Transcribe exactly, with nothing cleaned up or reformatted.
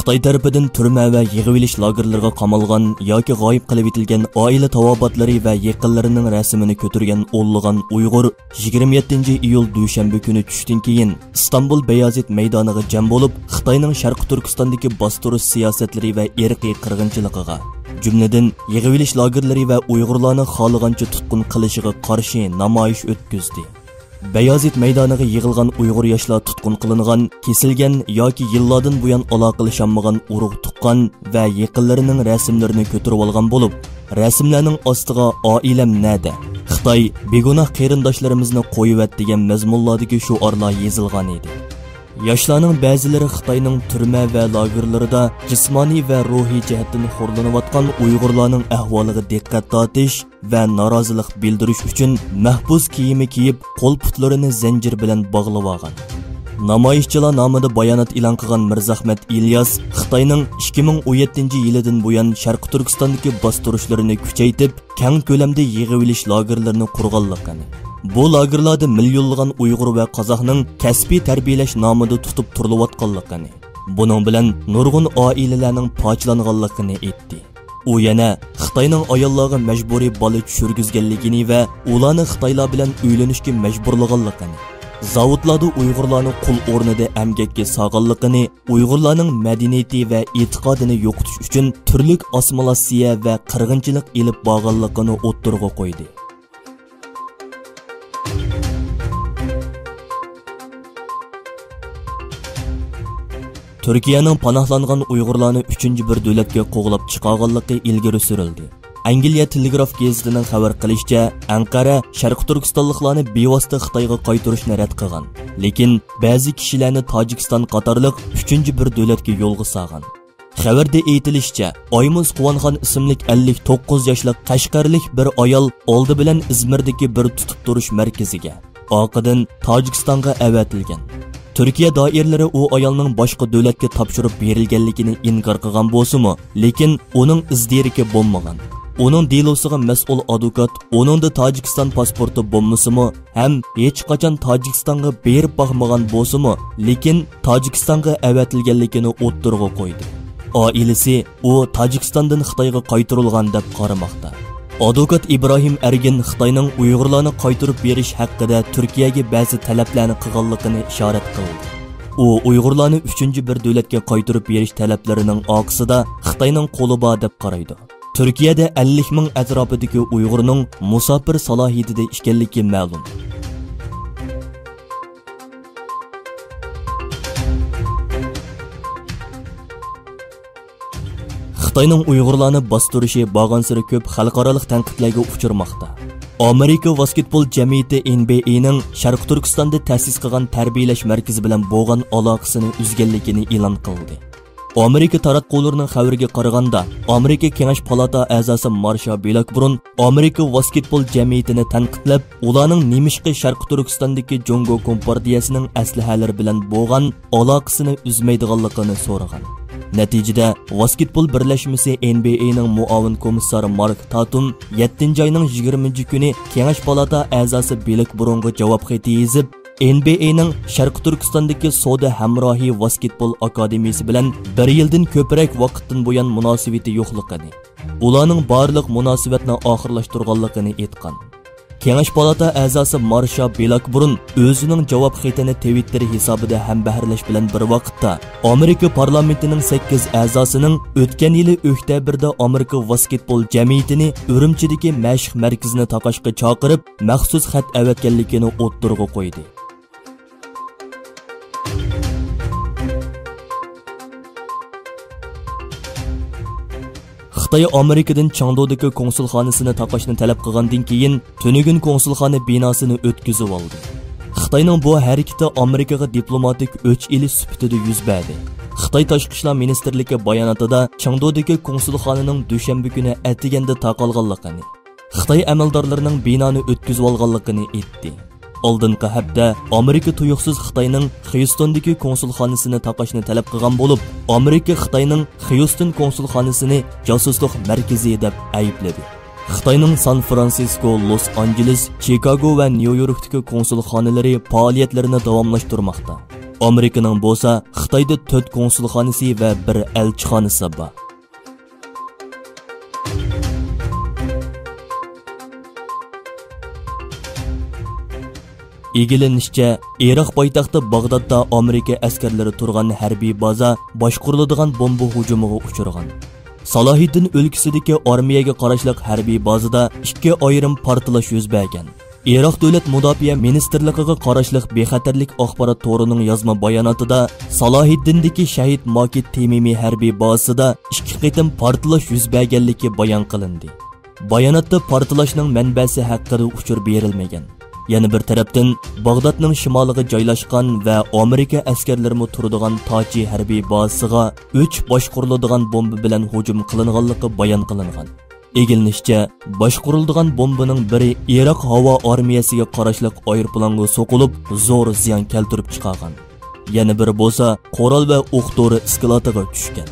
خىتاي تەرىپىدىن تۈرمە ۋە يىغىۋېلىش لاگېرلىرىغا قامالغان ياكى غايىب قىلىۋېتىلگەن ئائىلە تاۋابىئاتلىرى ۋە يېقىنلىرىنىڭ رەسىمىنى كۆتۈرگەن ئونلىغان ئۇيغۇر يىگىرمە يەتتىنچى ئىيۇل دۈشەنبە كۈنى چۈشتىن كېيىن ئىستانبۇل بايازىت مەيدانىغا جەم بولۇپ، خىتاينىڭ شەرقىي تۈركىستاندىكى باستۇرۇش سىياسەتلىرى ۋە ئىرقىي قىرغىنچىلىقىغا، جۈملىدىن يىغىۋېلىش لاگېرلىرى ۋە ئۇيغۇرلارنى خالىغانچە تۇتقۇن قىلىشىغا قارشى نامايىش ئۆتكۈزدى. بايازىت مەيدانىغا يىغىلغان ئۇيغۇر ياشلار تۇتقۇن قىلىنغان، كېسىلگەن ياكى يىللاردىن بۇيان ئالاقىلىشالمىغان ئۇرۇق-تۇغقان ۋە يېقىنلىرىنىڭ رەسىملىرىنى كۆتۈرۈۋالغان بولۇپ، رەسىملەرنىڭ ئاستىغا «ئائىلەم نەدە؟ خىتاي، بىگۇناھ قېرىنداشلىرىمىزنى قويۇۋەت» دېگەن مەزمۇنلاردىكى شوئارلار يېزىلغان ئىدى. ياشلارنىڭ بەزىلىرى خىتاينىڭ تۈرمە ۋە لاگېرلىرىدا جىسمانىي ۋە روھىي جەھەتتىن خورلىنىۋاتقان ئۇيغۇرلارنىڭ ئەھۋالىغا دىققەت تارتىش ۋە نارازىلىق بىلدۈرۈش ئۈچۈن مەھبۇس كىيىمى كىيىپ، قول-پۇتلىرىنى زەنجىر بىلەن باغلىۋالغان. نامايىشچىلار نامىدا بايانات ئېلان قىلغان مىرزەخمەت ئىلياس خىتاينىڭ ئىككى مىڭ ئون يەتتىنچى يىلىدىن بۇيان شەرقىي تۈركىستاندىكى باستۇرۇشلىرىنى كۈچەيتىپ، كەڭ كۆلەمدە يىغىۋېلىش لاگېرلىرىنى قۇرغانلىقىنى، بۇ لاگېرلاردا مىليونلىغان ئۇيغۇر ۋە قازاقنىڭ كەسپىي تەربىيەلەش نامىدا تۇتۇپ تۇرۇلۇۋاتقانلىقىنى، بۇنىڭ بىلەن نۇرغۇن ئائىلىلەرنىڭ پارچىلانغانلىقىنى ئېيتتى. ئۇ يەنە خىتاينىڭ ئاياللارغا مەجبۇرىي بالا چۈشۈرگۈزگەنلىكىنى ۋە ئۇلارنى خىتايلار بىلەن ئۆيلىنىشكە مەجبۇرلىغانلىقىنى، زاۋۇتلاردا ئۇيغۇرلارنى قۇل ئورنىدا ئەمگەككە سالغانلىقىنى، ئۇيغۇرلارنىڭ مەدەنىيىتى ۋە ئېتىقادىنى يوقىتىش ئۈچۈن تۈرلۈك ئاسسىمىلياتسىيە ۋە قىرغىنچىلىق ئېلىپ بارغانلىقىنى ئوتتۇرىغا قويدى. تۈركىيەنىڭ پاناھلانغان ئۇيغۇرلارنى ئۈچىنچى بىر دۆلەتكە قوغلاپ چىقارغانلىقى ئىلگىرى سۈرۈلدى. ئەنگلىيە تېلېگراف گېزىتىنىڭ خەۋەر قىلىشىچە، ئەنقەرە شەرقىي تۈركىستانلىقلارنى بىۋاسىتە خىتايغا قايتۇرۇشنى رەت قىلغان، لېكىن بەزى كىشىلەرنى تاجىكىستان قاتارلىق ئۈچىنچى بىر دۆلەتكە يولغا سالغان. خەۋەردە ئېيتىلىشىچە، ئايمۇز قۇۋانخان ئىسىملىك ئەللىك توققۇز ياشلىق قەشقەرلىك بىر ئايال ئالدى بىلەن ئىزمىردىكى بىر تۇتۇپ تۇرۇش مەركىزىگە، ئارقىدىن تاجىكىستانغا ئەۋەتىلگەن. تۈركىيە دائىرىلىرى ئۇ ئايالنىڭ باشقا دۆلەتكە تاپشۇرۇپ بېرىلگەنلىكىنى ئىنكار قىلغان بولسىمۇ، لېكىن ئۇنىڭ ئىز دېرىكى بولمىغان. ئۇنىڭ دېلوسىغا مەسئۇل ئادۋوكات ئۇنىڭدا تاجىكىستان پاسپورتى بولمىسىمۇ، ھەم ھېچقاچان تاجىكىستانغا بېرىپ باقمىغان بولسىمۇ، لېكىن تاجىكىستانغا ئەۋەتىلگەنلىكىنى ئوتتۇرىغا قويدى. ئائىلىسى ئۇ تاجىكىستاندىن خىتايغا قايتۇرۇلغان دەپ قارىماقتا. ئادۋوكات ئىبراھىم ئەرگىن خىتاينىڭ ئۇيغۇرلارنى قايتۇرۇپ بېرىش ھەققىدە تۈركىيەگە بەزى تەلەپلەرنى قىلغانلىقىنى ئىشارەت قىلدى. ئۇ ئۇيغۇرلارنى ئۈچىنچى بىر دۆلەتكە قايتۇرۇپ بېرىش تەلەپلىرىنىڭ ئارقىسىدا خىتاينىڭ قولى بار دەپ قارايدۇ. تۈركىيەدە ئەللىك مىڭ ئەتراپىدىكى ئۇيغۇرنىڭ مۇساپىر سالاھىيىتىدە ئىكەنلىكى مەلۇم. خىتاينىڭ ئۇيغۇرلارنى باستۇرۇشى بارغانسېرى كۆپ خەلقئارالىق تەنقىدلەرگە ئۇچرىماقتا. ئامېرىكا ۋاسكېتبول جەمئىيىتى، ئېن بى ئېي نىڭ شەرقىي تۈركىستاندا تەسىس قىلغان تەربىيەلەش مەركىزى بىلەن بولغان ئالاقىسىنى ئۈزگەنلىكىنى ئېلان قىلدى. ئامېرىكا تاراتقۇلىرىنىڭ خەۋىرىگە قارىغاندا، ئامېرىكا كېڭەش پالاتا ئەزاسى مارشا بىلاكبۇرۇن ئامېرىكا ۋاسكېتبول جەمئىيىتىنى تەنقىدلەپ، ئۇلارنىڭ نېمىشقا شەرقىي تۈركىستاندىكى جۇڭگو كومپارتىيەسىنىڭ ئەسلىھەلىرى بىلەن بولغان ئالاقىسىنى ئۈزمەيدىغانلىقىنى سورىغان. نەتىجىدە، ۋاسكېتبول بىرلەشمىسى، ئېن بى ئېي نىڭ مۇئاۋىن كومىسسارى مارك تاتۇم يەتتىنچى ئاينىڭ يىگىرمىنچى كۈنى كېڭەش پالاتا ئەزاسى بىلاكبۇرۇنغا جاۋاب خېتى يېزىپ، ئېن بى ئېي نىڭ شەرقىي تۈركىستاندىكى سودا ھەمراھى ۋاسكېتبول ئاكادېمىيىسى بىلەن بىر يىلدىن كۆپرەك ۋاقىتتىن بۇيان مۇناسىۋىتى يوقلۇقىنى، ئۇلارنىڭ بارلىق مۇناسىۋەتنى ئاخىرلاشتۇرغانلىقىنى ئېيتقان. كېڭەش پالاتا ئەزاسى مارشا بىلاكبۇرۇن ئۆزىنىڭ جاۋاب خېتىنى تىۋىتتېر ھېسابىدا ھەمبەھىرلەش بىلەن بىر ۋاقىتتا، ئامېرىكا پارلامېنتىنىڭ سەككىز ئەزاسىنىڭ ئۆتكەن يىلى ئۆكتەبىردە ئامېرىكا ۋاسكېتبول جەمئىيىتىنى ئۈرۈمچىدىكى مەشىق مەركىزىنى تاقاشقا چاقىرىپ، مەخسۇس خەت ئەۋەتكەنلىكىنى ئوتتۇرىغا قويدى. خىتاي ئامېرىكىدىن چېڭدۇدىكى كونسۇلخانىسىنى تاقاشنى تەلەپ قىلغاندىن كېيىن، تۈنۈگۈن كونسۇلخانا بىناسىنى ئۆتكۈزۈۋالدى. خىتاينىڭ بۇ ھەرىكىتى ئامېرىكىغا دىپلوماتىك ئۆچ ئېلىش سۈپىتىدە يۈز بەردى. خىتاي تاشقى ئىشلار مىنىستىرلىكى باياناتىدا چېڭدۇدىكى كونسۇلخانىنىڭ دۈشەنبە كۈنى ئەتىگەندە تاقالغانلىقىنى، خىتاي ئەمەلدارلىرىنىڭ بىنانى ئۆتكۈزۈۋالغانلىقىنى ئېيتتى. ئالدىنقى ھەپتە ئامېرىكا تۇيۇقسىز خىتاينىڭ خيۇستوندىكى كونسۇلخانىسىنى تاقاشنى تەلەپ قىلغان بولۇپ، ئامېرىكا خىتاينىڭ خيۇستون كونسۇلخانىسىنى جاسۇسلۇق مەركىزى دەپ ئەيىبلىدى. خىتاينىڭ سان فرانسىسكو، لوس ئانژېلېس، چىكاگو ۋە نيۇ يوركتىكى كونسۇلخانىلىرى پائالىيەتلىرىنى داۋاملاشتۇرماقتا. ئامېرىكىنىڭ بولسا خىتايدا تۆت كونسۇلخانىسى ۋە بىر ئەلچىخانىسى بار. ئىگىلىنىشىچە، ئىراق پايتەختى باغدادتا ئامېرىكا ئەسكەرلىرى تۇرغان ھەربىي بازا باشقۇرۇلىدىغان بومبا ھۇجۇمىغا ئۇچرىغان. سالاھىددىن ئۆلكىسىدىكى ئارمىيەگە قاراشلىق ھەربىي بازىدا ئىككى ئايرىم پارتلاش يۈز بەرگەن. ئىراق دۆلەت مۇداپىئە مىنىستىرلىقىغا قاراشلىق بىخەتەرلىك ئاخبارات تورىنىڭ يازما باياناتىدا سالاھىددىندىكى شەھىد ماكىت تېمىمى ھەربىي بازىسىدا ئىككى قېتىم پارتلاش يۈز بەرگەنلىكى بايان قىلىندى. باياناتتا پارتلاشنىڭ مەنبەسى ھەققىدە ئۇچۇر بېرىلمىگەن. يەنە بىر تەرەپتىن، باغدادنىڭ شىمالىغا جايلاشقان ۋە ئامېرىكا ئەسكەرلىرىمۇ تۇرىدىغان تاچى ھەربىي بازىسىغا ئۈچ باشقۇرۇلىدىغان بومبا بىلەن ھۇجۇم قىلىنغانلىقى بايان قىلىنغان. ئىگىلىنىشىچە، باشقۇرۇلىدىغان بومبىنىڭ بىرى ئىراق ھاۋا ئارمىيەسىگە قاراشلىق ئايروپىلانغا سوقۇلۇپ، زور زىيان كەلتۈرۈپ چىقارغان. يەنە بىرى بولسا قورال ۋە ئوق دورا ئىسكىلاتىغا چۈشكەن.